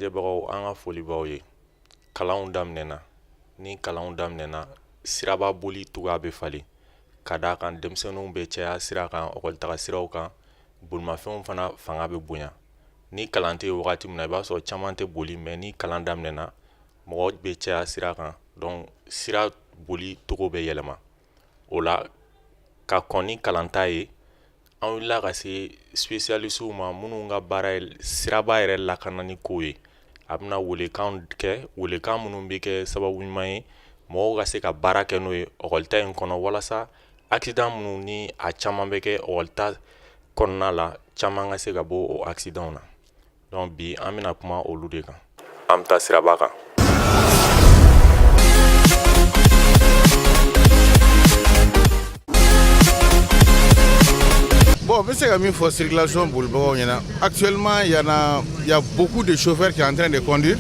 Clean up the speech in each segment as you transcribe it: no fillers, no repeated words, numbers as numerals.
lajɛbagaw, an ka foli b'aw ye. Kalanw daminɛna. Ni kalanw daminɛna, siraba boli cogoya bɛ falen, ka d'a kan denmisɛnninw bɛ caya sira kan, ɔkɔlitaga siraw kan, bolimafɛnw fana fanga bɛ bonya. Ni kalan tɛ yen wagati min na, i b'a sɔrɔ caman tɛ boli, mais ni kalan daminɛna, mɔgɔ bɛ caya sira kan, donc sira boli cogo bɛ yɛlɛma. O la, ka kɔn ni kalanta ye, an wulila ka se spécialistes ma minnu ka baara ye siraba yɛrɛ lakanani ko ye. A bɛna welekan kɛ, welekan minnu bɛ kɛ sababu ɲuman ye mɔgɔw ka se ka baara kɛ n'o ye ɔkɔlita in kɔnɔ, walasa accident minnu ni a caman bɛ kɛ ɔkɔlita kɔnɔna la, caman ka se ka bɔ o accident na. Donc bi, an bɛna kuma olu de kan. An bɛ taa siraba kan. Bon, n bɛ se ka min fɔ circulation bolibagaw ɲɛna, actuellement, il y a beaucoup de chauffeurs qui sont en train de conduire,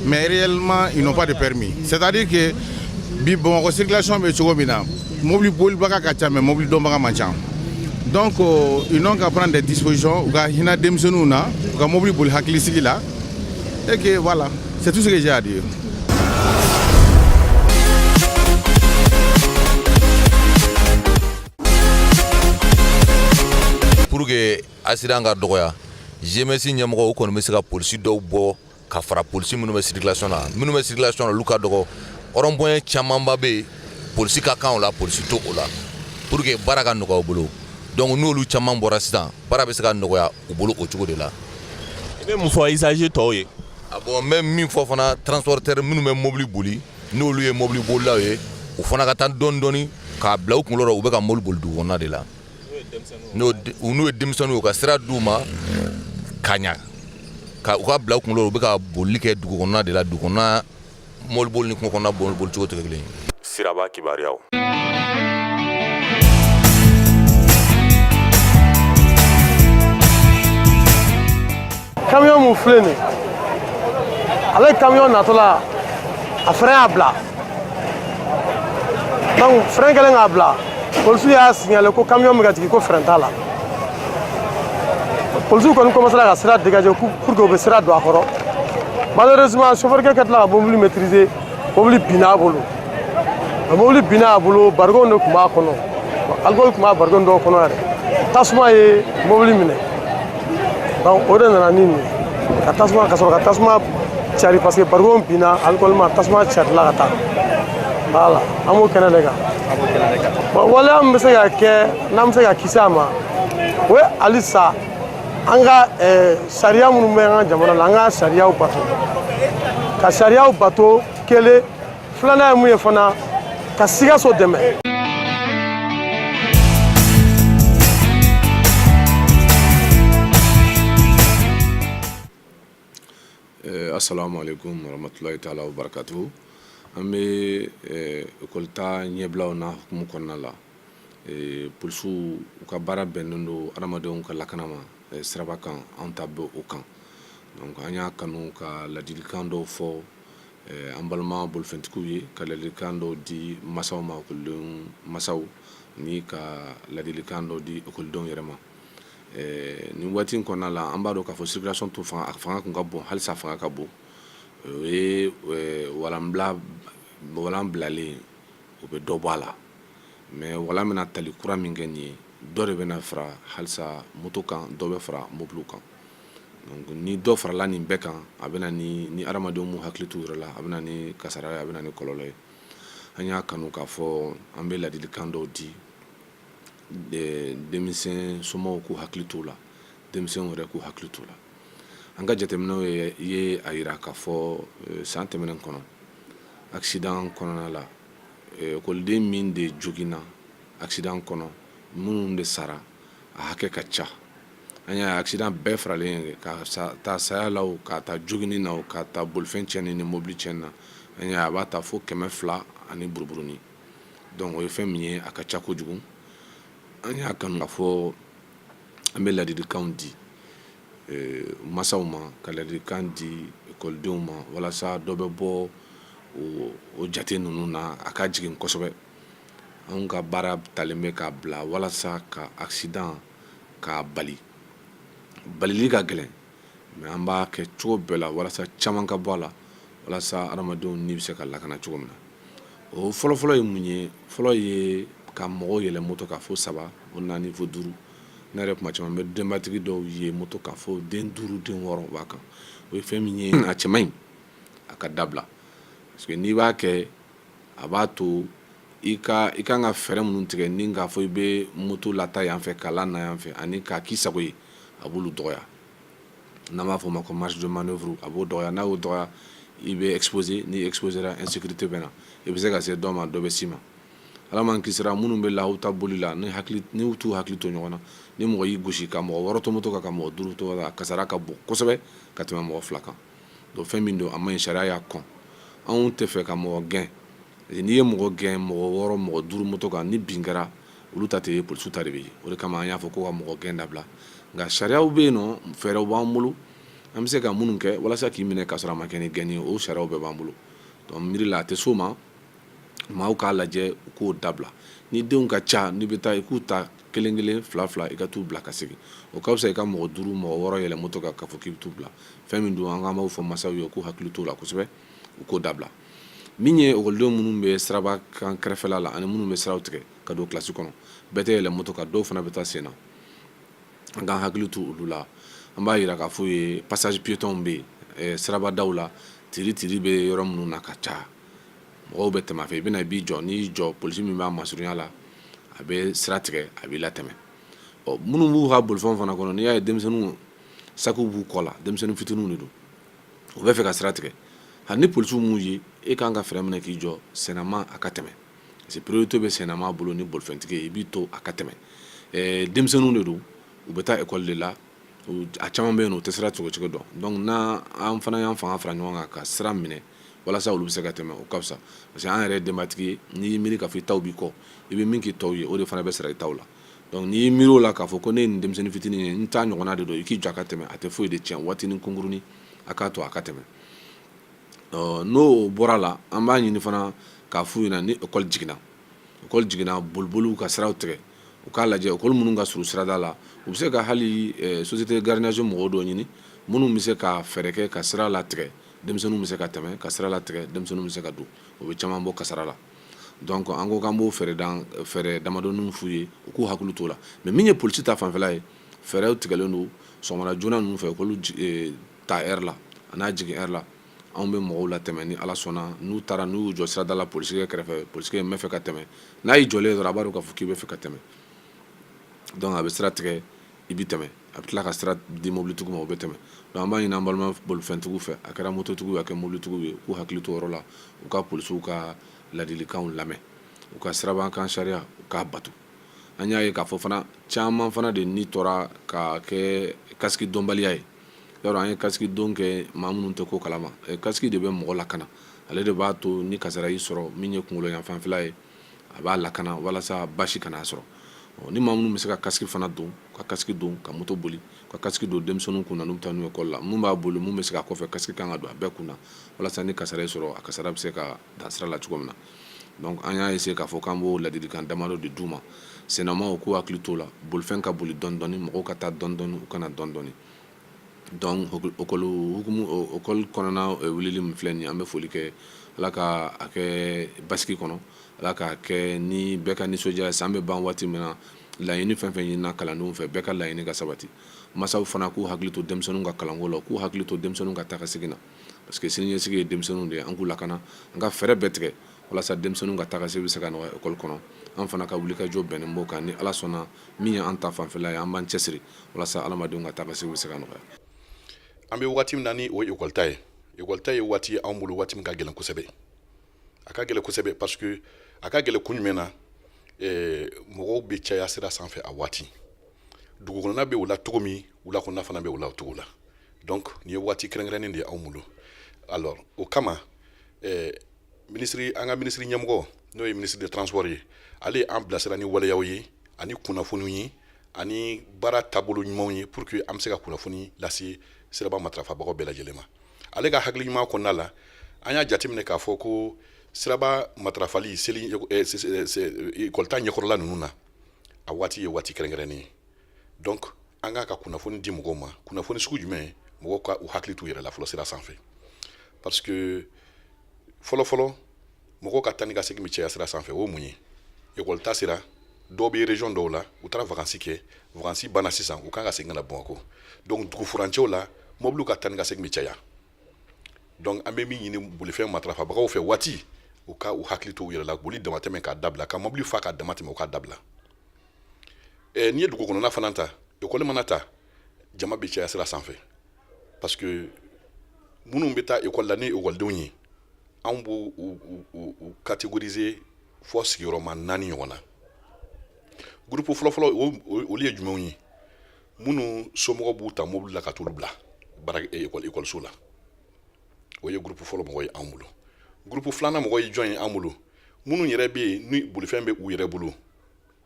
mais réellement, ils n'ont pas de permis. C'est-à-dire que bi, Bamakɔ circulation bɛ cogo min na, mobili bolibaga ka ca, mais mobili dɔnbaga man ca. Donc ils n'ont qu'à prendre des dispositions, u ka hinɛ denmisɛnninw na, u ka mobili boli hakilisigi la, et que voilà, c'est tout ce que j'ai à dire. Pour que accident ka dɔgɔya, GMS ɲɛmɔgɔ, u kɔni bɛ se ka polisi dɔw bɔ ka fara polisi minnu bɛ circulation na. Minnu bɛ circulation na, olu ka dɔgɔ. Rond-point camanba bɛ yen, polisi ka kan o la, polisi to o la, pour que baara ka nɔgɔya u bolo. Donc n'olu caman bɔra sisan, baara bɛ se ka nɔgɔya u bolo o cogo de la. I bɛ mun fɔ usager tɔw ye? A bon, n bɛ min fɔ fana, transporteur minnu bɛ mobili boli, n'olu ye mobili bolilaw ye, u fana ka taa dɔɔni dɔɔni k'a bila u kunkolo la, u bɛ ka mobili boli dugu kɔnɔna de la. N'u ye denmisɛnninw ye, u ka sira d'u ma ka ɲa, ka u ka bila u kunkolo la, u bɛ ka bolili kɛ dugu kɔnɔna de la. Dugu kɔnɔna mobili boli ni kungo kɔnɔna mobili boli cogo tɛ kelen ye. Siraba kibaruyaw. Camion mun filɛ nin, ale camion natɔla, a frein y'a bila. Donc frein kɛlen k'a bila, polisiw y'a signaler ko camion bɛ ka jigin, ko frein t'a la. Polisiw kɔni commencé ka sira dégager pour que u bɛ sira don a kɔrɔ. Malheureusement, chauffeur kɛ tila ka mobili maîtriser, mobili binna a bolo. A mobili binna a bolo, barigon de tun b'a kɔnɔ, alcool tun b'a barigon dɔw kɔnɔ yɛrɛ. Tasuma ye mobili minɛ. Donc o de nana ni nin ye, ka tasuma, ka sɔrɔ ka tasuma cari, parce que barigon binna alcool ma, tasuma carila ka taa. Voilà, an b'o kɛnɛ de kan. Bon, waleya min bɛ se ka kɛ n'an bɛ se ka kisi a ma, o ye halisa an ka sariya minnu bɛ an ka jamana la, an ka sariyaw bato, ka sariyaw bato. Kelen filanan ye mun ye fana? Ka Sikaso dɛmɛ. Assalamu alaikum warahmatullahi taala wabarakatuhu. An bɛ ekɔli ta ɲɛbilaw na hukumu kɔnɔna la. Polisiw, u ka baara bɛnnen don adamadenw ka lakana ma siraba kan. An ta bɛ o kan. Donc an y'a kanu ka ladilikan dɔw fɔ an balima bolifɛntigiw ye, ka ladilikan dɔw di masaw ma, ekɔlidenw masaw, ni ka ladilikan dɔw di ekɔlidenw yɛrɛ ma. Nin waati in kɔnɔna la, an b'a dɔn k'a fɔ circulation tun fanga, a fanga tun ka bon, halisa fanga ka bon. O ye walanbila, walan bilalen, o bɛ dɔ bɔ a la. Mais walan bɛna tali kura min kɛ nin ye, dɔ de bɛna fara halisa moto kan, dɔ bɛ fara mobiliw kan. Donc ni dɔ farala nin bɛɛ kan, a bɛna ni adamadenw m'u hakili t'u yɛrɛ la, a bɛna ni kasara ye, a bɛna ni kɔlɔlɔ ye. An y'a kanu k'a fɔ an bɛ ladilikan dɔw di denmisɛn somɔgɔw k'u hakili t'u la, denmisɛnw yɛrɛ k'u hakili t'u la. An ka jateminɛw ye a yira k'a fɔ san tɛmɛnen kɔnɔ, accident kɔnɔna la, ekɔliden min de joginna accident kɔnɔ, minnu de sara, a hakɛ ka ca. An y'a accident bɛɛ faralen ye, ka taa saya la o, ka taa jogini na o, ka taa bolifɛn tiɲɛni ni mobili tiɲɛni na, an y'a a b'a ta fo 200 ani buruburuni. Donc o ye fɛn min ye, a ka ca kojugu. An y'a kanu k'a fɔ an bɛ ladilikanw di masaw ma, ka ladilikan di ekɔlidenw ma, walasa dɔ bɛ bɔ o jate ninnu na, a ka jigin kosɛbɛ. Anw ka baara talen bɛ k'a bila walasa ka accident k'a bali. Balili ka gɛlɛn. Mais an b'a kɛ cogo bɛɛ la walasa caman ka bɔ a la, walasa adamadenw ni bɛ se ka lakana cogo min na. O fɔlɔfɔlɔ ye mun ye? Fɔlɔ ye ka mɔgɔw yɛlɛ moto kan fo saba, fo naani, fo duuru. Ne yɛrɛ kuma caman bɛ denbatigi dɔw ye moto kan fo den duuru, den wɔɔrɔ b'a kan. O ye fɛn min ye, a cɛ man ɲi, a ka dabila, parce que n'i b'a kɛ, a b'a to i ka i kan ka fɛɛrɛ minnu tigɛ ni k'a fɔ i bɛ moto lata yan fɛ k'a la na yan fɛ ani k'a k'i sago ye, a b'olu dɔgɔya. N'an b'a fɔ o ma ko marge de manœuvre, a b'o dɔgɔya. N'a y'o dɔgɔya, i bɛ exposer. N'i exposera, insécurité bɛ na, i bɛ se ka se dɔ ma, dɔ bɛ s'i ma. Ala m'an kisira, minnu bɛ lahaw ta boli la, ni hakili ni t'u hakili to ɲɔgɔn na, ni mɔgɔ y'i gosi ka mɔgɔ wɔɔrɔ to moto kan, ka mɔgɔ duuru to, a kasara ka bon kosɛbɛ ka tɛmɛ mɔgɔ fila kan. Donc fɛn min don, a man ɲi, sariya y'a kɔn. Anw tɛ fɛ ka mɔgɔ gɛn. N'i ye mɔgɔ gɛn, mɔgɔ wɔɔrɔ, mɔgɔ duuru moto kan, ni bin kɛra, olu ta tɛ ye, polisiw ta de bɛ ye. O de kama an y'a fɔ ko ka mɔgɔ gɛn dabila. Nka sariyaw bɛ yen nɔ, fɛɛrɛw b'an bolo, an bɛ se ka minnu kɛ walasa k'i minɛ ka sɔrɔ a ma kɛ ni gɛnni ye. O sariyaw bɛɛ b'an bolo. Donc miiri la, a tɛ s'o ma. Maaw k'a lajɛ, u k'o dabila. Ni denw ka ca, n'i bɛ taa, i k'u ta kelen kelen, fila fila, i ka t'u bila ka segin. O ka fisa i ka mɔgɔ duuru, mɔgɔ wɔɔrɔ yɛlɛ moto kan k'a fɔ k'i bɛ t'u bila. Fɛn min don, an k'an b'aw fɔ masaw ye, u k'u hakili t'o la kosɛbɛ, u k'o dabila. Min ye ekɔlidenw minnu bɛ siraba kan kɛrɛfɛla la ani minnu bɛ siraw tigɛ ka don kilasi kɔnɔ, bɛɛ tɛ yɛlɛ moto kan, dɔw fana bɛ taa sen na. An k'an hakili to olu la. An b'a yira k'a f'u ye, passage piéton bɛ yen sirabadaw la, tiri tiri bɛ yɔrɔ minnu na ka ca, mɔgɔw bɛ tɛmɛ a fɛ. I bɛna, i b'i jɔ. N'i y'i jɔ, polisi min b'a masurunya la, a bɛ sira tigɛ, a b'i latɛmɛ. Ɔ minnu b'u ka bolifɛnw fana kɔnɔ, n'i y'a ye denmisɛnninw sakiw b'u kɔ la, denmisɛnnin fitininw de don, u bɛ fɛ ka sira tigɛ. Hali ni polisiw m'u ye, e kan ka fɛɛrɛ minɛ k'i jɔ sennama, a ka tɛmɛ, parce que priorité bɛ sennama bolo ni bolifɛntigi ye. I b'i to a ka tɛmɛ. Denmisɛnninw de don, u bɛ taa ekɔli de la. A caman bɛ yen nɔ, u tɛ sira cogo cogo dɔn. Donc n'a an fana y'an fanga fara ɲɔgɔn kan ka sira minɛ walasa olu bɛ se ka tɛmɛ, o ka fisa, parce que an yɛrɛ ye denbatigi ye. N'i y'i miiri k'a fɔ i taw b'i kɔ, i bɛ min k'i tɔw ye, o de fana bɛ sara i taw la. Donc n'i y'i miiri o la k'a fɔ ko ne ye nin denmisɛnnin fitinin ye, n t'a ɲɔgɔnna de don, i k'i jɔ a ka tɛmɛ, a tɛ foyi de tiɲɛ. Waatinin kunkurunin, a k'a to a ka tɛmɛ. N'o bɔra la, an b'a ɲini fana k'a f'u ɲɛna, ni ekɔli jiginna, ekɔli jiginna, boliboliw ka siraw tigɛ, u k'a lajɛ ekɔli minnu ka surun sirada la, u bɛ se ka hali société gardiennage mɔgɔw dɔ ɲini minnu bɛ se ka fɛɛrɛ kɛ ka sira latigɛ, denmisɛnninw bɛ se ka tɛmɛ, ka sira latigɛ, denmisɛnninw bɛ se ka don. O bɛ caman bɔ kasara la. Donc an ko k'an b'o fɛɛrɛ dan fɛɛrɛ damadɔninw f'u ye, u k'u hakili t'o la. Mais min ye polisi ta fanfɛla ye, fɛɛrɛw tigɛlen don. Sɔgɔmada joona ninnu fɛ, ekɔli ta heure la a n'a jigin heure la, anw bɛ mɔgɔw latɛmɛ ni Ala sɔnna. N'u taara, n'u y'u jɔ sirada la, polisikɛ kɛrɛfɛ, polisikɛ n bɛ fɛ ka tɛmɛ, n'a y'i jɔlen dɔrɔn, a b'a dɔn k'a fɔ k'i bɛ fɛ ka tɛmɛ. Donc a bɛ sira tigɛ, i bɛ tɛmɛ. A bɛ tila ka sira di mobilitigiw ma, u bɛ tɛmɛ. Donc an b'a ɲini an balima bolifɛntigiw fɛ, a kɛra mototigiw ye, a kɛra mobilitigiw ye, u k'u hakili to yɔrɔ la, u ka polisiw ka ladilikanw lamɛn, u ka sirabakan sariya, u k'a bato. An y'a ye k'a fɔ fana, caman fana de ni tora ka kɛ kasiki dɔnbaliya ye. Yɔrɔ an ye kasiki don kɛ, maa minnu tɛ ko kalama, kasiki de bɛ mɔgɔ lakana, ale de b'a to ni kasara y'i sɔrɔ, min ye kunkolo yanfanfɛla ye, a b'a lakana walasa basi kana sɔrɔ. Ni maa minnu bɛ se ka kasiki fana don, ka kasiki don ka moto boli, ka kasiki don denmisɛnninw kun na n'u bɛ taa n'u ekɔli la, mun b'a boli, mun bɛ se ka kɔfɛ, kasiki kan ka don a bɛɛ kun na walasa ni kasara y'i sɔrɔ, a kasara bɛ se ka dan sira la cogo min na. Donc an y'a essayer k'a fɔ k'an b'o ladilikan damadɔ de d'u ma. Sennamaw k'u hakili t'o la, bolifɛn ka boli dɔɔni dɔɔni, mɔgɔw ka taa dɔɔni dɔɔni, u kana dɔɔni dɔɔni. Donc ekɔli hukumu, ekɔli kɔnɔna wulili min filɛ nin ye, an bɛ foli kɛ. Ala ka a kɛ basigi kɔnɔ, Ala k'a kɛ ni bɛɛ ka nisɔndiya. San bɛ ban waati min na, laɲini fɛn fɛn ɲinina kalandenw fɛ, bɛɛ ka laɲini ka sabati. Masaw fana k'u hakili to denmisɛnninw ka kalanko la, k'u hakili to denmisɛnninw ka taa ka segin na, parce que sini ɲɛsigi ye denmisɛnninw de ye. An k'u lakana, an ka fɛɛrɛ bɛɛ tigɛ walasa denmisɛnninw ka taa ka segin bɛ se ka nɔgɔya ekɔli kɔnɔ. An fana ka wulikajɔ bɛnnen b'o kan. Ni Ala sɔnna, min ye an ta fanfɛla ye, an b'an cɛsiri walasa adamadenw ka taa ka segin bɛ se ka nɔgɔya. An bɛ waati min na, ni o ye ekɔli ta ye, ekɔli ta ye waati ye anw bolo, waati min ka gɛlɛn kosɛbɛ. A ka gɛlɛn kosɛbɛ parce que a ka gɛlɛn kun jumɛn na? Mɔgɔw bɛ caya sira sanfɛ a waati. Dugu kɔnɔna bɛ o la cogo min, wula kɔnɔna fana bɛ o la o cogo la. Donc nin ye waati kɛrɛnkɛrɛnnen de ye anw bolo. Alors o kama, minisiri, an ka minisiri ɲɛmɔgɔ, n'o ye ministre de transport ye, ale ye an bilasira ni waleyaw ye ani kunnafoniw ye ani baara taabolo ɲumanw ye pour que an bɛ se ka kunnafoni lase siraba matarafabagaw bɛɛ lajɛlen ma. Ale ka hakili ɲuman kɔnɔna la, an y'a jateminɛ k'a fɔ ko siraba matarafali seli ekɔlita ɲɛkɔrɔla ninnu na, a waati ye waati kɛrɛnkɛrɛnnen ye. Donc an k'a ka kunnafoni di mɔgɔw ma. Kunnafoni sugu jumɛn? Mɔgɔw ka u hakili t'u yɛrɛ la fɔlɔ sira sanfɛ, parce que fɔlɔ fɔlɔ, mɔgɔw ka taa ni ka segin bɛ caya sira sanfɛ. O ye mun ye? Ekɔli ta sera, dɔw bɛ région dɔw la, u taara vacances kɛ, vacances banna sisan, u kan ka segin ka na Bamakɔ. Donc dugu furancɛw la, mɔbiliw ka taa ni ka segin bɛ caya. Donc an bɛ min ɲini bolifɛn matarafabagaw fɛ, waati u ka u hakili to u yɛrɛ la, boli damatɛmɛ k'a dabila, ka mɔbili fa k'a damatɛmɛ, u k'a dabila. N'i ye dugu kɔnɔna fana ta, ekɔli mana ta, jama bɛ caya sira sanfɛ, parce que minnu bɛ taa ekɔli la ni ekɔlidenw ye, anw b'u u catégoriser fɔ sigiyɔrɔma naani ɲɔgɔn na. Groupe fɔlɔfɔlɔ, olu ye jumɛnw ye? Minnu somɔgɔw b'u ta mobili la ka t'olu bila baara ekɔliso la, o ye groupe fɔlɔ mɔgɔ ye anw bolo. Groupe filanan mɔgɔ ye jɔn ye anw bolo? Minnu yɛrɛ bɛ yen ni bolifɛn bɛ u yɛrɛ bolo,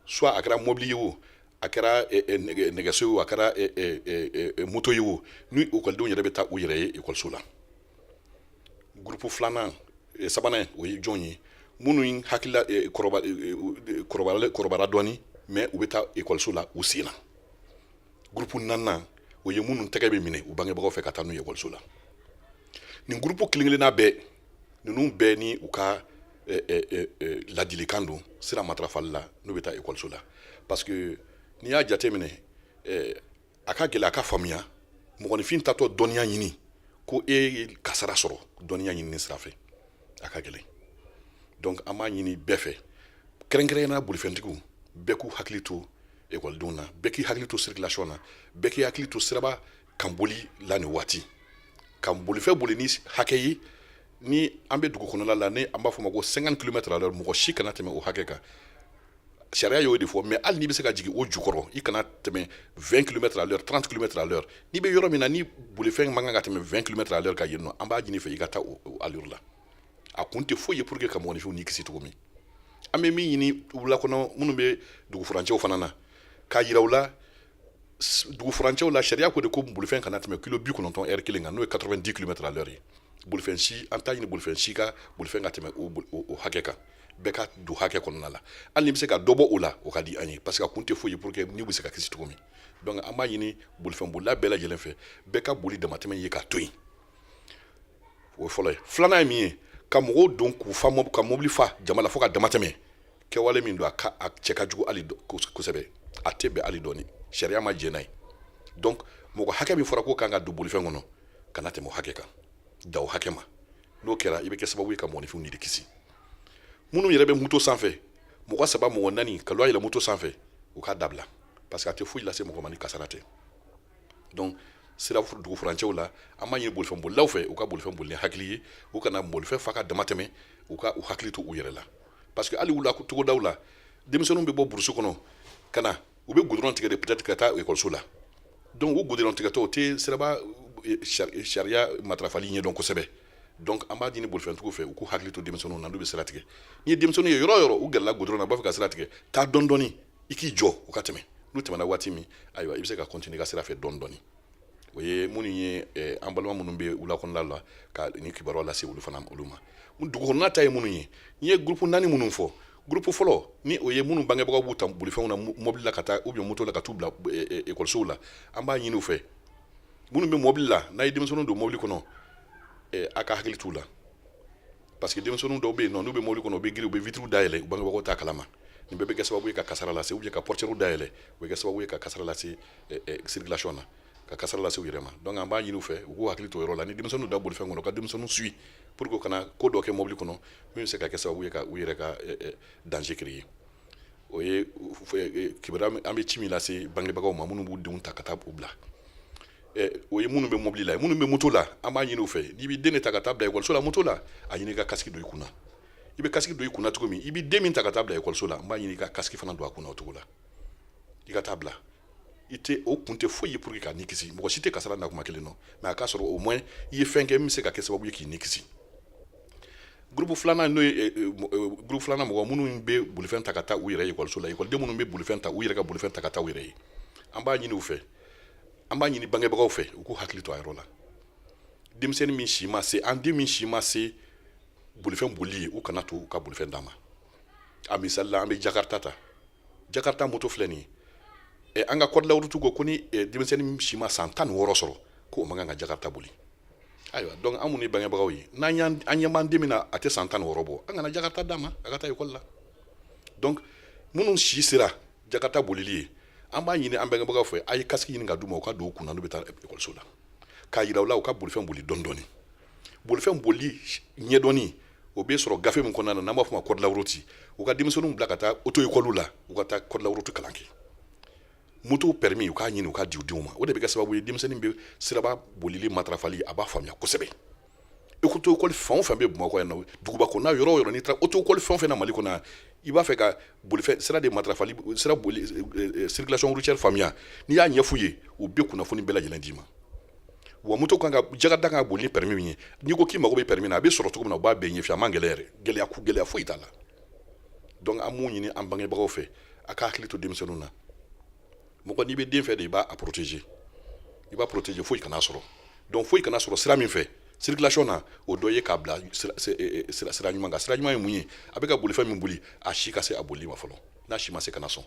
soit a kɛra mobili ye o, a kɛra nɛgɛso ye o, a kɛra moto ye o, ni ekɔlidenw yɛrɛ bɛ taa u yɛrɛ ye ekɔliso la. Groupe filanan, sabanan, o ye jɔn ye? Minnu hakilila kɔrɔbayara dɔɔni, mais u bɛ taa ekɔliso la u sen na. Groupe naaninan, o ye minnu tɛgɛ bɛ minɛ u bangebagaw fɛ ka taa n'u ye ekɔliso la. Nin groupe kelen kelenna bɛɛ, ninnu bɛɛ ni u ka ladilikan don sira matarafali la n'u bɛ taa ekɔliso la, parce que n'i y'a jateminɛ, a ka gɛlɛ a ka faamuya, mɔgɔninfin tatɔ dɔnniya ɲini ko e ye kasara sɔrɔ dɔnniya ɲinini sira fɛ, a ka gɛlɛn. Donc an b'a ɲini bɛɛ fɛ, kɛrɛnkɛrɛnnenya bolifɛntigiw, bɛɛ k'u hakili to ekɔlidenw na, bɛɛ k'i hakili to circulation na, bɛɛ k'i hakili to siraba kan boli la nin waati, ka bolifɛn boli ni hakɛ ye. Ni an bɛ dugu kɔnɔna la, ni an b'a fɔ o ma ko 50 km à l'heure, mɔgɔ si kana tɛmɛ o hakɛ kan, sariya y'o de fɔ. Mais hali n'i bɛ se ka jigin o jukɔrɔ, i kana tɛmɛ 20 km à l'heure, 30 km à l'heure. N'i bɛ yɔrɔ min na ni bolifɛn man kan ka tɛmɛ 20 km à l'heure ka yen nɔ, an b'a ɲini fɛ i ka taa o allure la. A kun tɛ foyi ye pour que ka mɔgɔninfinw ni kisi cogo min. An bɛ min ɲini wula kɔnɔ, minnu bɛ dugu furancɛw fana na, k'a yira u la, dugu furancɛw la, sariya ko de ko bolifɛn kana tɛmɛ kilo 90 heure kelen kan, n'o ye 90 km à l'heure ye. Bolifɛn si, an t'a ɲini bolifɛn si ka bolifɛn ka tɛmɛ o hakɛ kan. Bɛɛ ka don hakɛ kɔnɔna la. Hali n'i bɛ se ka dɔ bɔ o la, o ka di an ye, parce que a kun tɛ foyi ye pour que n'i bɛ se ka kisi cogo min. Donc an b'a ɲini bolifɛn bolila bɛɛ lajɛlen fɛ, bɛɛ ka boli damatɛmɛ ye k'a to yen. O ye fɔlɔ ye. Filanan ye min ye, ka mɔgɔw don k'u fa, ka mobili fa jama la fo ka damatɛmɛ, kɛwale min don, a ka a cɛ ka jugu hali kosɛbɛ, a tɛ bɛn hali dɔɔni, sariya ma jɛn n'a ye. Donc mɔgɔ hakɛ min fɔra ko kan ka don bolifɛn kɔnɔ, kana tɛmɛ o hakɛ kan, da o hakɛ ma. N'o kɛra, i bɛ kɛ sababu ye ka mɔgɔninfinw ni de kisi. Minnu yɛrɛ bɛ moto sanfɛ, mɔgɔ saba, mɔgɔ naani ka lɔ yɛlɛ moto sanfɛ, u k'a dabila, parce que a tɛ foyi lase mɔgɔ ma ni kasara tɛ. Donc sira dugu furancɛw la, an b'a ɲini bolifɛn bolilaw fɛ, u ka bolifɛn boli ni hakili ye, u kana bolifɛn fa ka dama tɛmɛ, u ka u hakili to u yɛrɛ la, parce que hali wula togodaw la, denmisɛnninw bɛ bɔ burusi kɔnɔ ka na, u bɛ goudron tigɛ de peut-être ka taa ekɔliso la. Donc o goudron tigɛtɔ, o tɛ siraba sariya matarafali ɲɛdɔn kosɛbɛ. Donc an b'a ɲini bolifɛntigiw fɛ, u k'u hakili to denmisɛnninw na n'u bɛ sira tigɛ. N'i ye denmisɛnnin ye yɔrɔ o yɔrɔ, u gɛrɛla goudron na, u b'a fɛ ka sira tigɛ, taa dɔɔni dɔɔni, i k'i jɔ u ka tɛmɛ. N'u tɛmɛna waati min, ayiwa, i bɛ se ka continuer i ka sira fɛ dɔɔni dɔɔni. O ye minnu ye, an balima minnu bɛ wula kɔnɔna la, ka nin kibaruya lase olu fana olu ma. Dugu kɔnɔna ta ye minnu ye, n ye groupe naani minnu fɔ, groupe fɔlɔ ni o ye minnu bangebagaw b'u ta bolifɛnw na, mobili la ka taa, ou bien moto la ka t'u bila ekɔlisow la, an b'a ɲini u fɛ, minnu bɛ mobili la, n'a ye denmisɛnninw don mobili kɔnɔ, a ka hakili t'u la, parce que denmisɛnninw dɔw bɛ yen nɔ, n'u bɛ mobili kɔnɔ, u bɛ girin, u bɛ vitre dayɛlɛ, u bangebagaw t'a kalama. Nin bɛɛ bɛ kɛ sababu ye ka kasara lase, ou bien ka portière dayɛlɛ, o bɛ kɛ sababu ye ka kasara lase circulation na, ka kasara lase u yɛrɛ ma. Donc an b'a ɲini u fɛ, u k'u hakili to o yɔrɔ la. Ni denmisɛnninw da bolifɛn kɔnɔ, ka denmisɛnninw suit pour que u kana ko dɔ kɛ mobili kɔnɔ min bɛ se ka kɛ sababu ye ka u yɛrɛ ka danger créer. O ye kibaruya an bɛ ci min lase bangebagaw ma, minnu b'u denw ta ka taa u bila. O ye minnu bɛ mobili la. Minnu bɛ moto la, an b'a ɲini u fɛ, n'i b'i den de ta ka taa bila ekɔliso la moto la, a ɲini i ka casque don i kunna. I bɛ casque don i kunna cogo min, i b'i den min ta ka taa bila ekɔliso la, n b'a ɲini i ka casque fana don a kunna o cogo la, i ka taa bila. I tɛ o kun tɛ foyi ye pour que k'a ni kisi. Mɔgɔ si tɛ kasara na kuma kelen nɔ, mais a k'a sɔrɔ au moins i ye fɛn kɛ min bɛ se ka kɛ sababu ye k'i ni kisi. Groupe filanan, n'o ye groupe filanan mɔgɔ minnu bɛ bolifɛn ta ka taa u yɛrɛ ekɔliso la, ekɔliden minnu bɛ bolifɛn ta, u yɛrɛ ka bolifɛn ta ka taa u yɛrɛ ye, an b'a ɲini u fɛ, an b'a ɲini bangebagaw fɛ, u k'u hakili to a yɔrɔ la. Denmisɛnnin min si ma se, an den min si ma se bolifɛn boli ye, u kana to u ka bolifɛn d'a ma. A misali la, an bɛ Jakarta ta. Jakarta moto filɛ nin ye, an ka code de la route ko ko ni denmisɛnnin si ma san 16 sɔrɔ, ko o man kan ka jakarta boli. Ayiwa, donc an minnu ye bangebagaw ye, n'an y'an an ɲɛ b'an den min na, a tɛ san 16 bɔ, an kana jakarta d'a ma a ka taa ekɔli la. Donc minnu si sera jakarta bolili ye, an b'a ɲini an bangebagaw fɛ, a ye casque ɲini ka d'u ma, u ka don u kunna n'u bɛ taa ekɔliso la, k'a yira u la u ka bolifɛn boli dɔɔni dɔɔni. Bolifɛn boli ɲɛdɔnni, o bɛ sɔrɔ gafe min kɔnɔna na, n'an b'a fɔ o ma code de la route. U ka denmisɛnninw bila ka taa auto école la, u ka taa code de la route kalan kɛ. Moto permis, u k'a ɲini u k'a di u denw ma. O de bɛ kɛ sababu ye, denmisɛnnin bɛ siraba bolili matarafali, a b'a faamuya kosɛbɛ. Auto école fɛn o fɛn bɛ Bamakɔ yan nɔ, duguba kɔnɔna, yɔrɔ o yɔrɔ, n'i taara auto école fɛn o fɛn na Mali kɔnɔ, i b'a fɛ ka bolifɛn sira de matarafali, sira boli, circulation routière faamuya, n'i y'a ɲɛf'u ye, u bɛ kunnafoni bɛɛ lajɛlen d'i ma. Wa moto kan ka, jakarta kan ka boli ni permis min ye, n'i ko k'i mago bɛ permis na, a bɛ sɔrɔ cogo min na, u b'a bɛɛ ɲɛf'i ye. A man gɛlɛn yɛrɛ, gɛlɛya ku gɛlɛya foyi t'a la. Donc an b'u ɲini an bangebagaw fɛ, a ka hakili to denmisɛnninw na. Mɔgɔ n'i bɛ den fɛ de, i b'a protéger, i b'a protéger, foyi kana sɔrɔ. Donc foyi kana sɔrɔ sira min fɛ circulation na, o dɔ ye k'a bila sira ɲuman kan. Sira ɲuman ye mun ye? A bɛ ka bolifɛn min boli, a si ka se a bolili ma fɔlɔ. N'a si ma se, kana sɔn.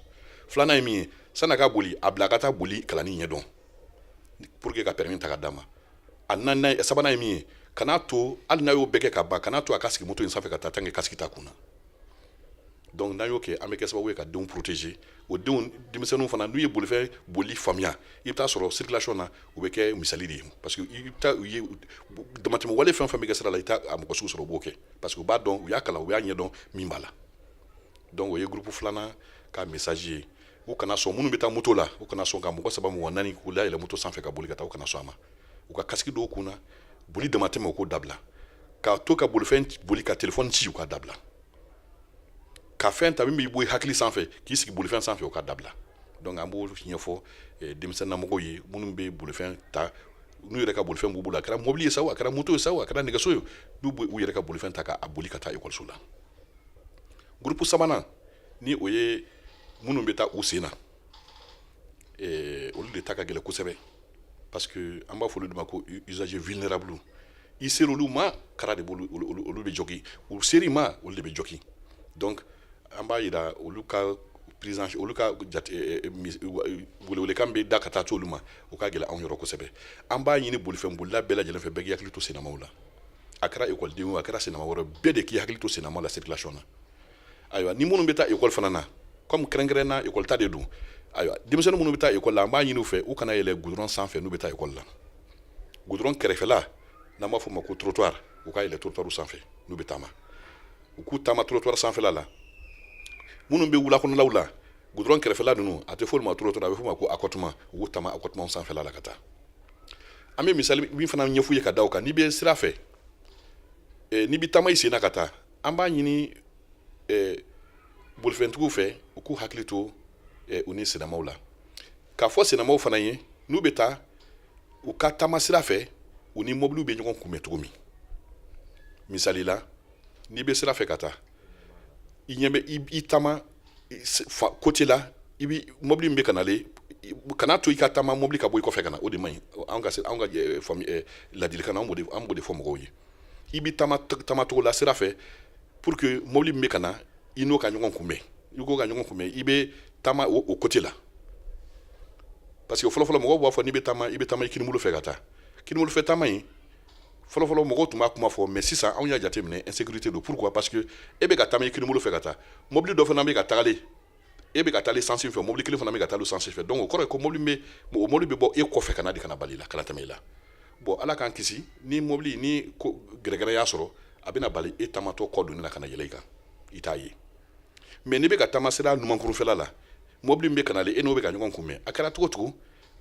Filanan ye min ye, san'a ka boli, a bila a ka taa boli kalanni ɲɛdɔn pour que ka permis ta ka d'a ma. A naaninan, sabanan ye min ye, kan'a to, hali n'a y'o bɛɛ kɛ ka ban, kan'a to a ka sigi moto in sanfɛ ka taa tant que casque t'a kun na. Donc n'an y'o kɛ, an bɛ kɛ sababu ye ka denw protéger. O denw, denmisɛnninw fana, n'u ye bolifɛn boli faamuya, i bɛ taa sɔrɔ circulation na, u bɛ kɛ misali de ye, parce que i bɛ taa u ye damatɛmɛ wale fɛn fɛn bɛ kɛ sira la, i t'a a mɔgɔ sugu sɔrɔ u b'o kɛ, parce que u b'a dɔn, u y'a kalan, u y'a ɲɛdɔn min b'a la. Donc o ye groupe filanan ka message ye. U kana sɔn, minnu bɛ taa moto la, u kana sɔn ka mɔgɔ saba, mɔgɔ naani k'u layɛlɛ moto sanfɛ ka boli ka taa. U kana sɔn a ma. U ka casque dɔw kun na, boli damatɛmɛ, u k'o dabila. Ka to ka bolifɛn boli ka téléphone ci, u ka dabila. Ka fɛn ta min b'i bɔ i hakili sanfɛ k'i sigi bolifɛn sanfɛ, o ka dabila. Donc an b'o ɲɛfɔ denmisɛnninamɔgɔw ye, minnu bɛ bolifɛn ta, n'u yɛrɛ ka bolifɛn b'u bolo, a kɛra mobili ye sa o, a kɛra moto ye sa o, a kɛra nɛgɛso ye, n'u bɛ u yɛrɛ ka bolifɛn ta k'a boli ka taa ekɔliso la. Groupe sabanan, ni o ye minnu bɛ taa u sen na, olu de ta ka gɛlɛn kosɛbɛ, parce que an b'a fɔ olu de ma ko usager vulnérable. I sera olu ma, kara de b'olu, olu bɛ jɔgi. U ser'i ma, olu de bɛ jɔgi. Donc an b'a yira olu ka prise en, olu ka jate, welewelekan bɛ da ka taa olu ma, o ka gɛlɛn anw yɔrɔ kosɛbɛ. An b'a ɲini bolifɛn bolila bɛɛ lajɛlen fɛ, bɛɛ k'i hakili to sennamaw la. A kɛra ekɔliden o, a kɛra sennama wɛrɛ, bɛɛ de k'i hakili to sennamaw la circulation na. Ayiwa, ni minnu bɛ taa ekɔli fana na, comme kɛrɛnkɛrɛn na ekɔli ta de don, ayiwa, denmisɛnnin minnu bɛ taa ekɔli la, an b'a ɲini u fɛ, u kana yɛlɛ goudron sanfɛ n'u bɛ taa ekɔli la. Goudron kɛrɛfɛla, n'an b'a fɔ o ma ko trottoir, u ka yɛlɛ trottoir sanfɛ n'u bɛ taama, u k'u taama trottoir sanfɛla la. Minnu bɛ wula kɔnɔlaw la, goudron kɛrɛfɛla ninnu, a tɛ fɔ olu ma trottoir, a bɛ fɔ o ma ko accotement, u k'u taama accotement sanfɛla la ka taa. An bɛ misali min fana ɲɛf'u ye ka da o kan, n'i bɛ sira fɛ, n'i bɛ taama i sen na ka taa, an b'a ɲini bolifɛntigiw fɛ, u k'u hakili to u ni sennamaw la. K'a fɔ sennamaw fana ye, n'u bɛ taa, u ka taama sira fɛ, u ni mɔbiliw bɛ ɲɔgɔn kunbɛn cogo min. Misali la, n'i bɛ sira fɛ ka taa, i ɲɛ bɛ i taama côté la, i bɛ mɔbili min bɛ ka nalen, kana to i ka taama mɔbili ka bɔ i kɔfɛ ka na. O de man ɲi. Anw ka ladilikan na, an b'o de fɔ mɔgɔw ye. I bɛ taama taamacogo la sira fɛ pour que mɔbili min bɛ ka na, i n'o ka ɲɔgɔn kunbɛn. I k'o ka ɲɔgɔn kunbɛn, i bɛ taama o côté la, parce que fɔlɔfɔlɔ mɔgɔw b'a fɔ n'i bɛ taama, i bɛ taama i kinibolo fɛ ka taa. Kinibolo fɛ taama in, fɔlɔfɔlɔ mɔgɔw tun b'a kuma fɔ, mais sisan anw y'a jateminɛ, insécurité don. Pourquoi? Parce que e bɛ ka taama i kinibolo fɛ ka taa, mobili dɔ fana bɛ ka tagalen, e bɛ ka taalen sens fɛ, mobili kelen fana bɛ ka taa sens fɛ. Donc o kɔrɔ ye ko mobili bɛ, o mobili bɛ bɔ e kɔfɛ ka na de, ka na bali i la, ka na tɛmɛ i la. Bon, Ala k'an kisi, ni mobili ni ko gɛrɛgɛrɛ y'a sɔrɔ, a bɛna bali e taamatɔ kɔ donni na ka na yɛlɛ i kan, i t'a ye. Mais n'i bɛ ka taama sira numankurunfɛla la, mobili min bɛ ka nalen, e n'o bɛ ka ɲɔgɔn kunbɛn, a kɛra cogo cogo,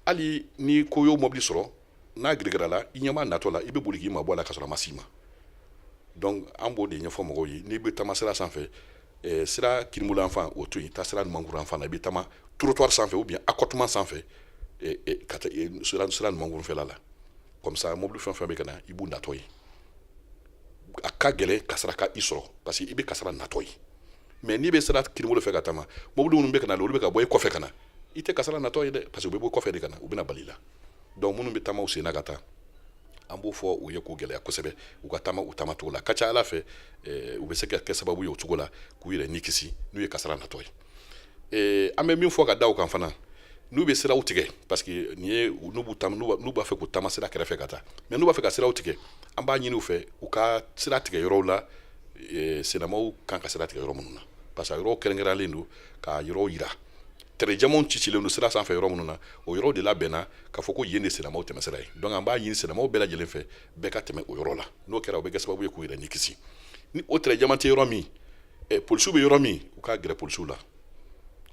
hali ni ko y'o mobili sɔrɔ, n'a girigara la, i ɲɛ b'a natɔ la, i bɛ boli k'i mabɔ a la ka sɔrɔ a ma s'i ma. Donc an b'o de ɲɛfɔ mɔgɔw ye. N'i bɛ taama sira sanfɛ, sira kinibolo yanfan, o to yen, taa sira numankuru yanfan na. I bɛ taama trottoir sanfɛ ou bien accotement sanfɛ, ka taa sira numankurunfɛla la. Comme ça, mobili fɛn fɛn bɛ ka na, i b'u natɔ ye. A ka gɛlɛn kasara ka i sɔrɔ, parce que i bɛ kasara natɔ ye. Mais n'i bɛ sira kinibolo fɛ ka taama, mobili minnu bɛ ka na, olu bɛ ka bɔ i kɔfɛ ka na, i tɛ kasara natɔ ye dɛ, parce que u bɛ bɔ kɔfɛ de ka na, u bɛna bali i la. Donc minnu bɛ taama u sen na ka taa, an b'o fɔ u ye k'u gɛlɛya kosɛbɛ, u ka taama u taamacogo la. Ka ca Ala fɛ, u bɛ se ka kɛ sababu ye o cogo la k'u yɛrɛ ni kisi n'u ye kasara natɔ ye. An bɛ min fɔ ka da o kan fana, N'u bɛ siraw tigɛ, parce que nin ye n'u b'u taama, n'u b'a fɛ k'u taama sira kɛrɛfɛ ka taa, mais n'u b'a fɛ ka siraw tigɛ, an b'a ɲini u fɛ u ka sira tigɛ yɔrɔw la sennamaw kan ka sira tigɛ yɔrɔ minnu na, parce que a yɔrɔw kɛrɛnkɛrɛnlen don k'a yɔrɔw yira. Tɛrɛ jɛmanw cicilen don sira sanfɛ yɔrɔ minnu na, o yɔrɔw de labɛnna k'a fɔ ko yen de sennamaw tɛmɛsira ye. Donc an b'a ɲini sennamaw bɛɛ lajɛlen fɛ, bɛɛ ka tɛmɛ o yɔrɔ la. N'o kɛra, o bɛ kɛ sababu ye k'u yɛrɛ ni kisi. Ni o tɛrɛ jɛman tɛ yɔrɔ min, polisiw bɛ yɔrɔ min, u ka gɛrɛ polisiw la,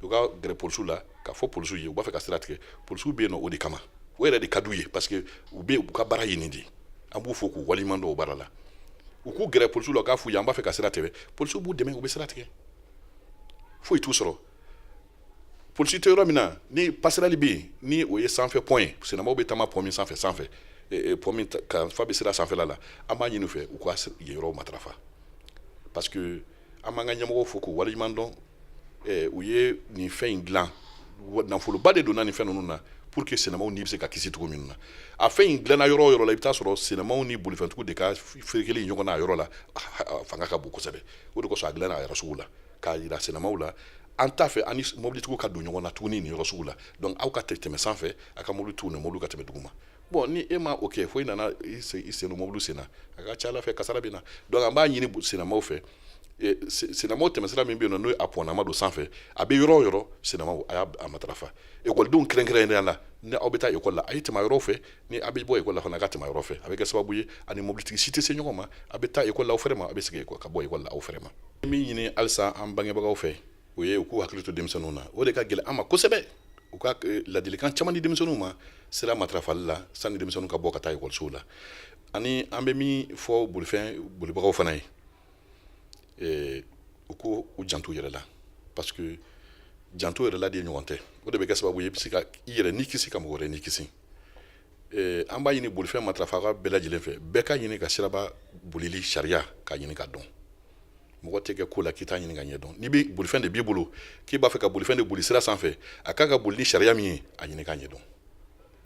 u ka gɛrɛ polisiw la k'a fɔ polisiw ye u b'a fɛ ka sira tigɛ. Polisiw bɛ yen nɔ o de kama, o yɛrɛ de ka d'u ye, parce que u bɛ u ka baara ye nin de ye. An b'u fo k'u waleɲuman dɔn o baara la. U k'u gɛrɛ polisiw la k'a f'u ye an b'a fɛ ka sira tigɛ. Polisiw b'u dɛmɛ, u bɛ sira tigɛ, foyi t'u sɔrɔ. Polisi tɛ yɔrɔ min na, ni passerelle bɛ yen, ni o ye sanfɛ pont ye, sennamaw bɛ taama pont min sanfɛ, sanfɛ pont min kan fa bɛ sira sanfɛla la, an b'a ɲini u fɛ u ka yen yɔrɔw matarafa, parce que an b'an ka ɲɛmɔgɔw fo k'u waleɲuman dɔn. U ye nin fɛn in dilan, nafoloba de donna nin fɛn ninnu na pour que sennamaw ni bɛ se ka kisi cogo min na. A fɛn in dilanna yɔrɔ o yɔrɔ la, i bɛ taa sɔrɔ sennamaw ni bolifɛntigiw de ka ferekeli ɲɔgɔn na a yɔrɔ la, fanga ka bon kosɛbɛ. O de kosɔn a dilanna a yɔrɔ sugu la k'a yira sennamaw la an t'a fɛ an ni mobilitigiw ka don ɲɔgɔn na tuguni nin yɔrɔ sugu la. Donc aw ka tɛmɛ sanfɛ, a ka mobilitigiw ni mobili ka tɛmɛ duguma. Bon, ni e ma o kɛ, fo i nana i sen don mobili sen na, a ka ca ala fɛ kasara bɛ na. Donc an b'a ɲini sennamaw fɛ, sennamaw tɛmɛsira min bɛ yen nɔ, n'o ye a pɔnnama don sanfɛ, a bɛ yɔrɔ o yɔrɔ, sennamaw a y'a matarafa. Ekɔlidenw kɛrɛnkɛrɛnnenya la, ni aw bɛ taa ekɔli la, a ye tɛmɛ yɔrɔ fɛ. Ni a bɛ bɔ ekɔli la fana, a ka tɛmɛ yɔrɔ fɛ. A bɛ kɛ sababu ye ani mobilitigi si tɛ se ɲɔgɔn ma. A bɛ taa ekɔli la aw fɛrɛ ma, a bɛ segin ka bɔ ekɔli la aw fɛrɛ ma. Min ɲini halisa an bangebagaw fɛ, o ye u k'u hakili to denmisɛnninw na. O de ka gɛlɛn an ma kosɛbɛ. U ka ladilikan caman di denmisɛnninw ma sira matarafali la sani denmisɛnninw ka bɔ ka taa ekɔlisow la. Ani an bɛ min fɔ bolifɛn bolibagaw fana ye, u ko u janto u yɛrɛ la, parce que janto yɛrɛ la de ɲɔgɔn tɛ. O de bɛ kɛ sababu ye i bɛ se ka i yɛrɛ ni kisi, ka mɔgɔ wɛrɛ ni kisi. An b'a ɲini bolifɛn matarafa bɛɛ lajɛlen fɛ, bɛɛ ka ɲini ka siraba bolili sariya ka ɲini ka dɔn. Mɔgɔ tɛ kɛ ko la k'i t'a ɲini ka ɲɛ dɔn. N'i bɛ bolifɛn de b'i bolo k'i b'a fɛ ka bolifɛn de boli sira sanfɛ, a kan ka boli ni sariya min ye, a ɲini k'a ɲɛdɔn.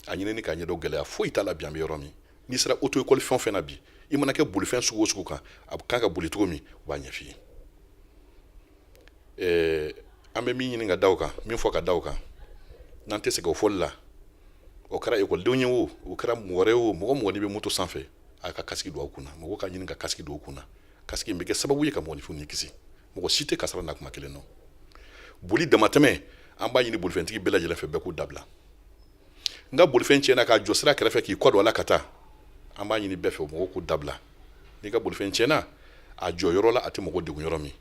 A ɲinini k'a ɲɛdɔn, gɛlɛya foyi t'a la. Bi an bɛ yɔrɔ min, n'i sera auto école fɛn o fɛn na bi, i mana kɛ bolifɛn sugu o sugu kan, a kan ka boli cogo min, u b'a ɲɛf'i ye. An bɛ min ɲini ka da o kan, min fɔ ka da o kan, n'an tɛ segin o fɔli la, o kɛra ekɔlidenw ye o, o kɛra mɔgɔ wɛrɛ ye o, mɔgɔ mɔgɔ n'i bɛ moto sanfɛ, a ka casque don aw kunna. Mɔgɔ ka ɲini ka casque don u kunna. Casque in bɛ kɛ sababu ye ka mɔgɔninfinw ni kisi. Mɔgɔ si tɛ kasara na kuma kelen nɔ. Boli damatɛmɛ, an b'a ɲini bolifɛntigi bɛɛ lajɛlen fɛ, bɛɛ k'u dabila. N ka bolifɛn tiɲɛna k'a jɔ sira kɛrɛfɛ k'i kɔ don a la ka taa, an b'a ɲini bɛɛ fɛ, mɔgɔw k'u dabila. N'i ka bolifɛn tiɲɛna, a jɔ yɔrɔ la a tɛ mɔgɔ degun yɔrɔ min.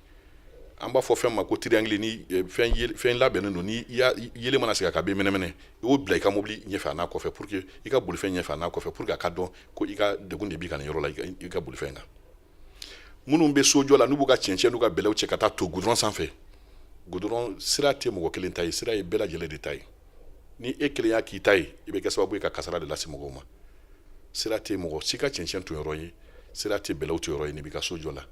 An b'a fɔ fɛn ma ko triangle, ni fɛn labɛnnen don, ni yelen mana sigi a kan, a bɛ mɛnɛmɛnɛ, i y'o bila i ka mobili ɲɛfɛ a n'a kɔfɛ, pour que i ka bolifɛn ɲɛfɛ a n'a kɔfɛ, pour que a ka dɔn ko i ka degun de b'i kan nin yɔrɔ la i ka bolifɛn kan. Minnu bɛ sojɔ la, n'u b'u ka cɛncɛn n'u ka bɛlɛw cɛ ka taa to goudron sanfɛ, goudron sira tɛ mɔgɔ kelen ta ye, sira ye bɛɛ lajɛlen de ta ye. Ni e kelen y'a k'i ta ye, i bɛ kɛ sababu ye ka kasara de lase mɔgɔw ma. Sira tɛ mɔgɔ si ka cɛncɛn ton yɔrɔ ye, sira tɛ bɛlɛw ton yɔrɔ ye. N'i b'i ka so jɔ la,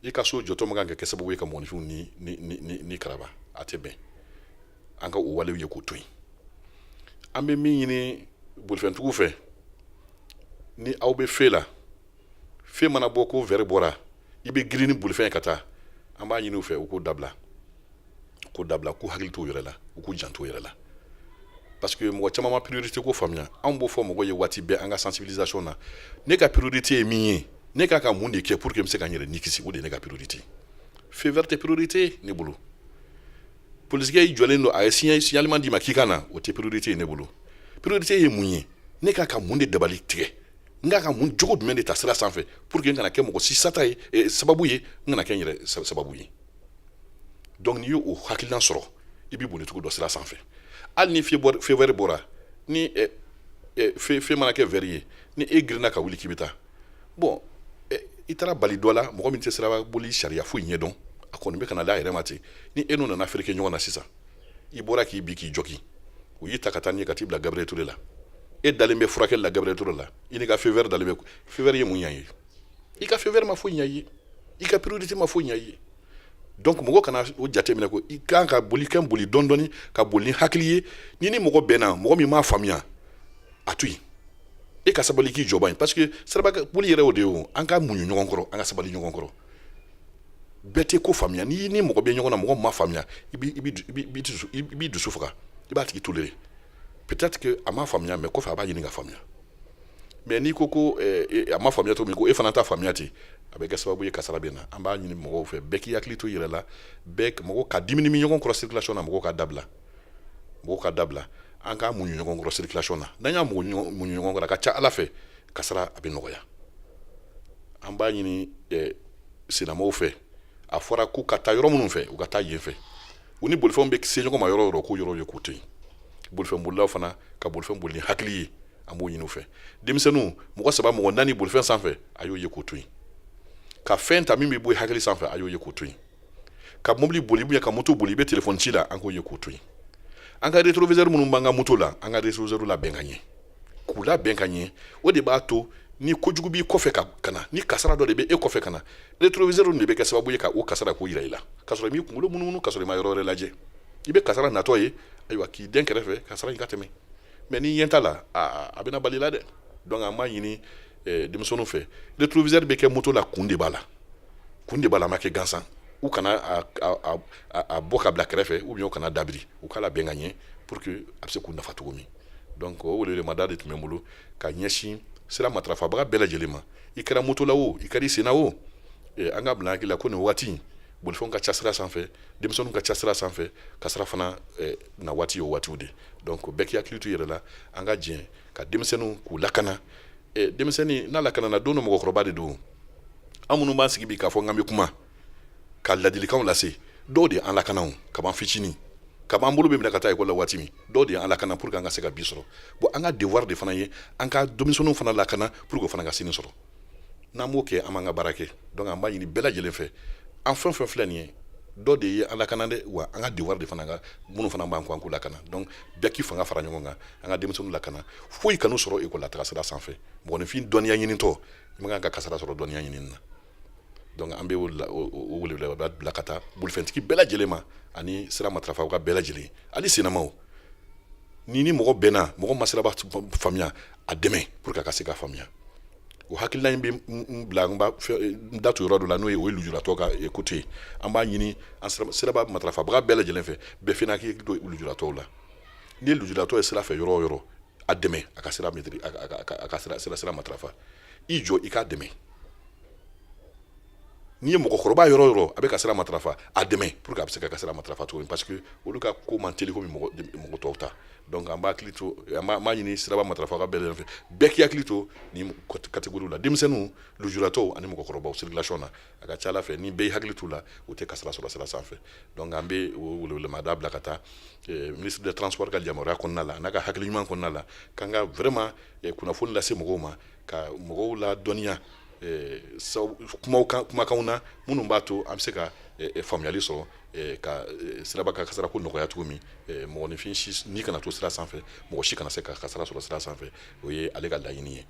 i ka so jɔtɔ man kan ka kɛ sababu ye ka mɔgɔninfinw ni karaba. A tɛ bɛn an ka o walew ye k'o to yen. An bɛ min ɲini bolifɛntigiw fɛ, ni aw bɛ feu la, feu mana bɔ ko vert bɔra, i bɛ girin ni bolifɛn ye ka taa, an b'a ɲini u fɛ u k'o dabila, k'o dabila, k'u hakili t'u yɛrɛ la, u k'u janto u yɛrɛ la, parce que mɔgɔ caman ma priorité ko faamuya. Anw b'o fɔ mɔgɔw ye waati bɛɛ an ka sensibilisation na. Ne ka priorité ye min ye, ne ka ka mun de kɛ pour que n bɛ se ka n yɛrɛ ni kisi, o de ye ne ka priorité. Feu vert tɛ priorité ne bolo. Polisikɛ y'i jɔlen don, a ye signalement d'i ma k'i ka na, o tɛ priorité ye ne bolo. Priorité ye mun ye? Ne ka ka mun de dabali tigɛ? N ka ka mun jogo jumɛn de ta sira sanfɛ pour que n kana kɛ mɔgɔ si sata ye, sababu ye, n kana kɛ n yɛrɛ sababu ye? Donc n'i y'o hakilina sɔrɔ, i b'i boli cogo dɔ sira sanfɛ. Hali ni feu vert bɔra, ni feu mana kɛ vert ye, ni e girinna ka wuli k'i bɛ taa, bon, i taara bali dɔ la, mɔgɔ min tɛ siraba boli sariya foyi ɲɛdɔn, a kɔni bɛ ka na da a yɛrɛ ma ten. Ni e n'o nana fereke ɲɔgɔn na sisan, i bɔra k'i bi k'i jɔki, u y'i ta ka taa n'i ye ka t'i bila Gabriel Touré la, e dalen bɛ furakɛli la Gabriel Touré la, i n'i ka feu vert dalen bɛ. Feu vert ye mun ɲɛ ye? I ka feu vert ma foyi ɲɛ i ye, i ka priorité ma foyi ɲɛ i ye. Donc mɔgɔ kana o jateminɛ ko i kan ka boli kɛ, boli dɔɔni dɔɔni, ka boli ni hakili ye. Ni mɔgɔ bɛnna, mɔgɔ min m'a faamuya, a to yen, e ka sabali k'i jɔ ban, parce que siraba boli yɛrɛ o de ye o. An ka muɲu ɲɔgɔn kɔrɔ, an ka sabali ɲɔgɔn kɔrɔ. Bɛɛ tɛ ko faamuya. N'i ni mɔgɔ bɛ ɲɔgɔn na, mɔgɔ ma faamuya, i b'i dusu faga. I b'a tigi tolérer, peut-être que a ma faamuya, mais kɔfɛ a b'a ɲini ka faamuya. Mais n'i ko ko a ma faamuya cogo min, ko e fana ta faamuya ten, a bɛ kɛ sababu ye kasara bɛ na. An b'a ɲini mɔgɔw fɛ, bɛɛ k'i hakili to i yɛrɛ la. Bɛɛ, mɔgɔ ka dimi ɲɔgɔn kɔrɔ circulation na, mɔgɔw ka dabila, mɔgɔw ka dabila. An k'a muɲu ɲɔgɔn kɔrɔ circulation na. N'an y'a muɲu ɲɔgɔn kɔrɔ, a ka ca Ala fɛ, kasara a bɛ nɔgɔya. An b'a ɲini silamɛw fɛ, a fɔra ko ka taa yɔrɔ minnu fɛ, u ka taa yen fɛ. U ni bolifɛnw bɛ se ɲɔgɔn ma yɔrɔ o yɔrɔ, k'o yɔrɔ ye k'o to yen. Bolifɛn bolilaw fana ka bolifɛn boli ni hakili ye, an b'o ɲini u fɛ. Denmisɛnninw, mɔgɔ saba, mɔgɔ naani bolifɛn sanfɛ, a y'o ye k'o to yen. Ka fɛn ta min bɛ bɔ i hakili sanfɛ, a y'o ye k'o to yen. Ka mobili boli, ka moto boli, i bɛ telefɔni ci la, an k'o ye k'o to yen. An ka rétroviseur minnu b'an ka moto la, an ka rétroviseur labɛn ka ɲɛ, k'u labɛn ka ɲɛ. O de b'a to ni kojugu b'i kɔfɛ ka na, ni kasara dɔ de bɛ e kɔfɛ ka na, rétroviseur de bɛ kɛ sababu ye ka o kasara k'o yira i la, k'a sɔrɔ i m'i kunkolo munumunu, k'a sɔrɔ i ma yɔrɔ wɛrɛ lajɛ. I bɛ kasara natɔ ye, ayiwa, k'i den kɛrɛfɛ, kasara in ka tɛmɛ. Mais n'i ɲɛ t'a la, a bɛna bali la dɛ. Donc an b'a ɲini denmisɛnninw fɛ, rétroviseur bɛ kɛ moto la, kun de b'a la, kun de b'a la. A ma kɛ gansan. U kana a bɔ ka bila kɛrɛfɛ, ou bien u kana dabiri, u k'a labɛn ka ɲɛ pour que a bɛ se k'u nafa cogo min. Donc o welewelemada de tun bɛ n bolo ka ɲɛsin sira matarafabaga bɛɛ lajɛlen ma. I kɛra moto la o, i kɛra i senna o, an ka bila hakili la ko nin waati bolifɛnw ka ca sira sanfɛ, denmisɛnninw ka ca sira sanfɛ, kasara fana na waati ye o waatiw de. Donc bɛɛ k'i hakili to i yɛrɛ la. An ka jɛ ka denmisɛnninw k'u lakana. Denmisɛnnin n'a lakanana, don dɔ mɔgɔkɔrɔba de don. An minnu b'an sigi bi k'a fɔ n k'an bɛ kuma ka ladilikanw lase, dɔw de y'an lakana o kab'an fitinin, kab'an bolo bɛ minɛ ka taa ekɔli la waati min, dɔw de y'an lakana pour que an ka se ka bi sɔrɔ. Bon, an ka devoir de fana ye an ka denmisɛnninw fana lakana pour que o fana ka sini sɔrɔ. N'an m'o kɛ, an b'an ka baara kɛ. Donc an b'a ɲini bɛɛ lajɛlen fɛ, an fɛn fɛn filɛ nin ye, dɔ de ye an lakana dɛ. Wa an ka devoir de fana ka minnu fana b'an kɔ, an k'u lakana. Donc bɛɛ k'i fanga fara ɲɔgɔn kan, an ka denmisɛnninw lakana. Foyi kan'u sɔrɔ ekɔli la taga sira sanfɛ. Mɔgɔninfin dɔnniya ɲinitɔ, i man kan ka kasara sɔrɔ dɔnniya ɲinini na. Donc an bɛ o weleweleda bila ka taa bolifɛntigi bɛɛ lajɛlen ma, ani sira matarafabaga bɛɛ lajɛlen, hali sennamaw. Ni mɔgɔ bɛnna, mɔgɔ ma siraba faamuya, a dɛmɛ pour que a ka se ka faamuya. O hakilina in bɛ n bila n da to yɔrɔ dɔ la, n'o ye o ye lujuratɔ ka côté ye. An b'a ɲini an siraba matarafabaga bɛɛ lajɛlen fɛ, bɛɛ fana k'i hakili to lujuratɔw la. N'i ye lujuratɔ ye sira fɛ yɔrɔ o yɔrɔ, a dɛmɛ a ka sira a ka sira matarafa. I jɔ i k'a dɛmɛ. N'i ye mɔgɔkɔrɔba yɔrɔ o yɔrɔ a bɛ ka sira matarafa, a dɛmɛ pour que a bɛ se ka sira matarafa cogo min, parce que olu ka ko man teli komi mɔgɔ tɔw ta. Donc an b'a hakili to, an b'a ɲini siraba matarafa bɛɛ lajɛlen fɛ, bɛɛ k'i hakili to nin catégorie la: denmisɛnninw, lujuratɔw ani mɔgɔkɔrɔbaw circulation na. A ka ca Ala fɛ, ni bɛɛ y'i hakili t'u la, u tɛ kasara sɔrɔ sira sanfɛ. Donc an bɛ o welewelemada bila ka taa ministre des Transports ka yamaruya kɔnɔna la, a n'a ka hakili ɲuman kɔnɔna la, k'an ka vraiment kunnafoni lase mɔgɔw ma, ka mɔgɔw la dɔnniya kumakanw na minnu b'a to an bɛ se ka faamuyali sɔrɔ ka siraba ka kasara ko nɔgɔya cogo min. Mɔgɔninfin si n'i kana to sira sanfɛ, mɔgɔ si kana se ka kasara sɔrɔ sira sanfɛ, o ye ale ka laɲini ye.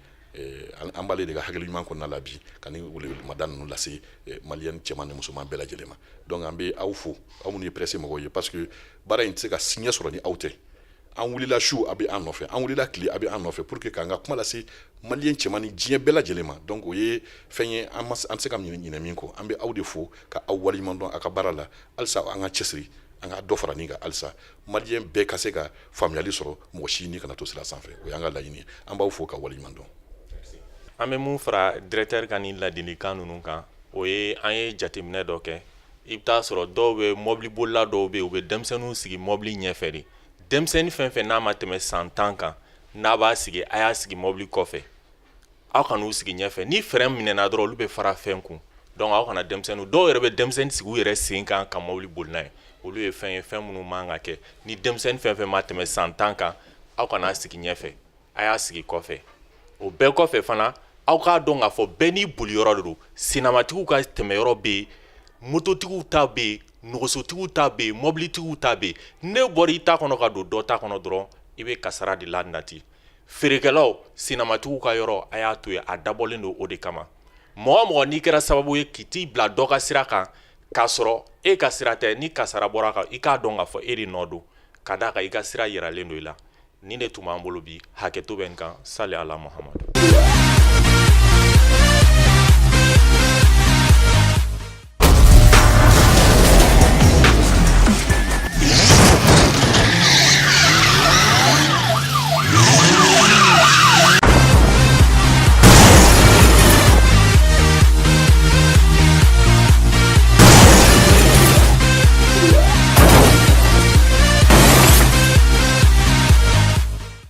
An b'ale de ka hakili ɲuman kɔnɔna la bi ka ni welewelemada ninnu lase maliyɛn cɛman ni musoman bɛɛ lajɛlen ma. Donc an bɛ aw fo, aw minnu ye presse mɔgɔw ye, parce que baara in tɛ se ka ɲɛ sɔrɔ ni aw tɛ. An wulila su, a bɛ an nɔfɛ, an wulila tile, a bɛ an nɔfɛ, pour que k'an ka kuma lase maliyɛn cɛman ni diɲɛ bɛɛ lajɛlen ma. Donc o ye fɛn ye an tɛ se ka ɲinɛ min kɔ. An bɛ aw de fo ka aw waleɲuman dɔn aw ka baara la. Halisa an ka cɛsiri, an ka dɔ fara nin kan halisa, maliyɛn bɛɛ ka se ka faamuyali sɔrɔ, mɔgɔ si ni kana to sira sanfɛ. O y'an ka laɲini ye. An b'aw fo ka waleɲuman dɔn. An bɛ mun fara directeur ka nin ladilikan ninnu kan, o ye an ye jateminɛ dɔ kɛ. I bɛ taa sɔrɔ dɔw bɛ mɔbili bolila, dɔw bɛ yen, u bɛ denmisɛnninw sigi mɔbili ɲɛfɛ de. Denmisɛnnin fɛn fɛn n'a ma tɛmɛ san 10 kan, n'a b'a sigi, a y'a sigi mɔbili kɔfɛ, aw kan'u sigi ɲɛfɛ. Ni frein minɛna dɔrɔn, olu bɛ fara fɛn kun. Donc aw kana denmisɛnnin, dɔw yɛrɛ bɛ denmisɛnnin sigi u yɛrɛ sen kan ka mɔbili boli n'a ye. Olu ye fɛn ye, fɛn minnu man ka kɛ. Ni denmisɛnnin fɛn fɛn ma tɛmɛ san 10 kan, aw kana sigi ɲɛfɛ, a y'a sigi kɔfɛ. O bɛɛ kɔfɛ fana, aw k'a dɔn k'a fɔ bɛɛ n'i boli yɔrɔ de don. Senamatigiw ka tɛmɛyɔrɔ bɛ yen, mototigiw ta bɛ yen, nɛgɛsotigiw ta bɛ yen, mɔbilitigiw ta bɛ yen. Ne bɔra i ta kɔnɔ ka don dɔ ta kɔnɔ dɔrɔn, i bɛ kasara de la nati. Feerekɛlaw, senamatigiw ka yɔrɔ, a y'a to yen, a dabɔlen don o de kama. Mɔgɔ mɔgɔ n'i kɛra sababu ye k'i t'i bila dɔ ka sira kan k'a sɔrɔ e ka sira tɛ, ni kasara bɔra kan, i k'a dɔn k'a fɔ e de nɔ don, ka d'a kan i ka sira yiralen don i la. Nin de tun b'an bolo bi. Hakɛto bɛ n kan. Sali ala Muhamadu.